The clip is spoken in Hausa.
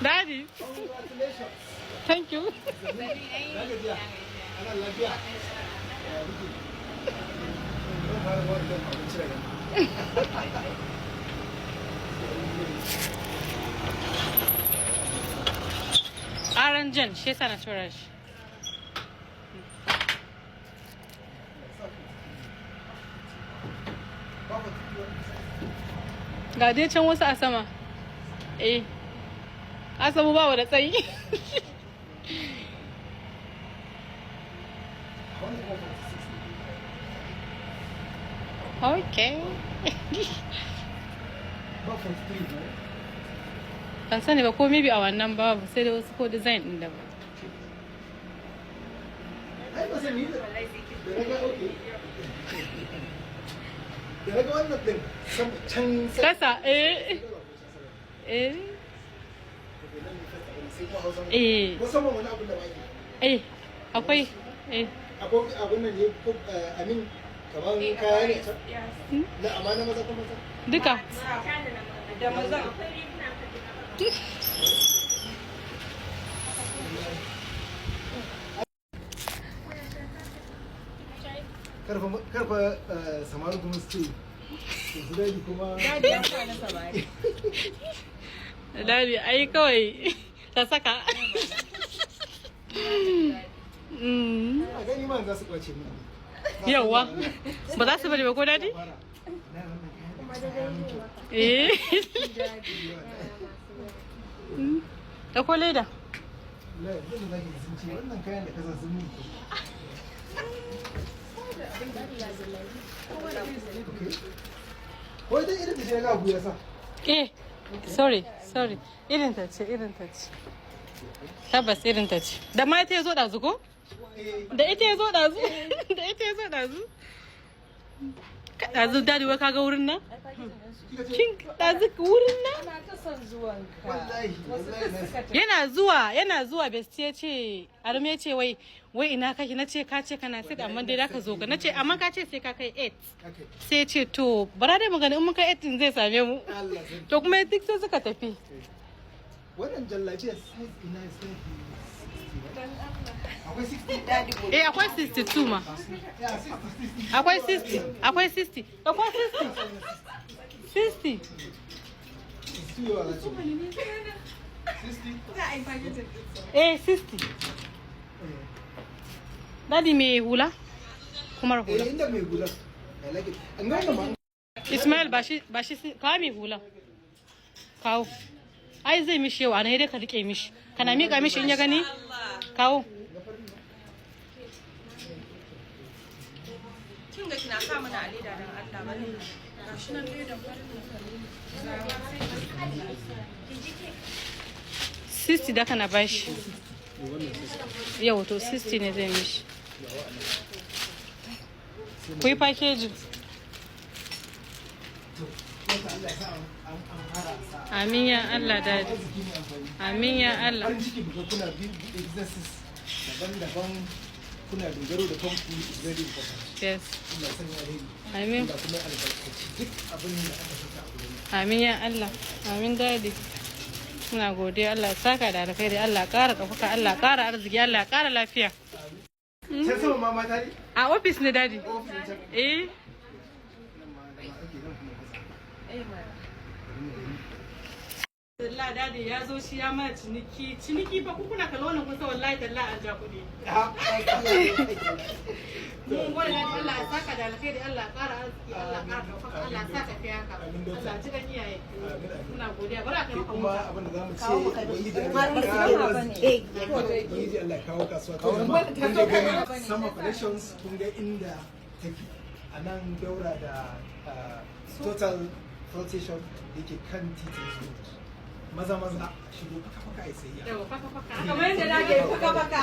Daddy. Congratulations. Thank you. Na gajiya. Ana lafiya. Ya kuke? Zan fara zuwa da abinci daga nan. Aran jan shi yasa na tura shi. Babu tafiya. Ga dai can wasu a sama. Eh. Asabu ba da tsayi. Wani kuma 46 ne. Okay. Ba 43 ne. Ban sani ba ko maybe a wannan babu, sai dai wasu ko design din da ba. Ai ba sani da da na ga, okay. Da na ga wannan din can Kasa, eh. Eh. Sai kuma Hausa. Eh. Musamman wani abun da ba ake. Eh. Akwai, eh. Akwai abun nan ne ko amin kamar kaya ne a can? Na amma na maza ko maza? Duka. Da mazan. Karfa karfa samaru kuma su ce su dadi kuma. Daddy ya sa na samari. Daddy ai kawai ta saka. A gani ma za su kwace mu. Yawwa. Ba za su bari ba ko, Daddy? Fara. Na wannan kayan da suka yi kyau. Eh. Ɗauko leda. Wallahi, yanzu da zaki ji sun ce wannan kayan da ka san sun mun kyau. Okay. Ko dai irin da shi na ga abu ya sa. Eh. Sorry, sorry. Irin ta ce, irin ta ce. Tabbas irin ta ce. Da ma ita ya zo ɗazu ko? Eh, Da ita ya zo ɗazu? Da ita ya zo ɗazu? Ɗazu Daddy, wai kaga wurin nan? Kika ce Kin ɗazu wurin nan? Ana ta son zuwanka. Wallahi, wallahi na Suka tafi. Yana zuwa, yana zuwa, bestie ya ce, Arme ya ce, wai, wai ina kake? Na ce ka ce kana sit, amma dai zaka zo ka. Na ce amma ka ce sai ka kai 8. Okay. Sai ya ce to bara dai magana, in mun kai 8 din zai same mu. Allah sarki. To kuma duk sai suka tafi. Wannan jallabiya size ina size 60 ba? Akwai 60? Daddy gobe. Eh, akwai 62 ma. Ya 60, 60. Akwai 60, akwai 60, akwai 60. 60. 62 yawa za ce. 60? Eh, 60. Daddy, mai hula? Kuma hula. Eh, inda mai hular. I like it. An ga wannan ma. Ismail, ba shi kawo mai hula. Kawo. Ai zai mishi yau, ana dai ka rike mishi. Kana mika mishi in ya gani? Kawo. Kin ga kina sa mana a leda dan Allah bane. Gashi nan ledan farin. 60 da kana bashi. Yau to 60 ne zai mishi. Ku yi packaging. To, wata Allah ya sa an fara sa. Amin ya Allah, Daddy. Arziki mai amfani. Amin ya Allah. Farin ciki muka kuna buɗe businesses daban-daban, kuna dogaro da kanku is very important. Yes. Allah ya sanya alheri. Amin. Allah kuma ya albarkaci duk abin da aka saka a gurin. Amin ya Allah. Amin, Daddy. Muna godiya, Allah ya saka da alkhairi, Allah ya ƙara ɗaukaka, Allah ya ƙara arziki, Allah ya ƙara lafiya. Can sama ma mata ne? A ofis ne, Daddy. Ofis ne can. Eh. Nan ma da ma ake nan kuma kasa. Eh mana. Allah, Daddy ya zo shi ya mana ciniki. Ciniki fa, ku kuna kallon wannan, kun san wallahi talla an ja kuɗi. Mun gode, Daddy, Allah ya saka da alkhairi, Allah ya ƙara arziki, Allah ya ƙara ɗaukaka, Allah ya saka fiye haka. Allah ya ji kan iyaye. Muna godiya. Bari a kai maka Kuma mota. abin da za mu ce, Ubangiji Allah ya kawo arziki. Ubangiji Allah ya kawo kasuwa. To jama'a, kun dai gani Sama Collections, kun ga inda take a nan daura da Total Fuel Station da ke kan titin Zuwa. Maza maza a shigo, faka faka a yi sayayya. Yawwa, faka faka. Kamar yadda nake faka faka.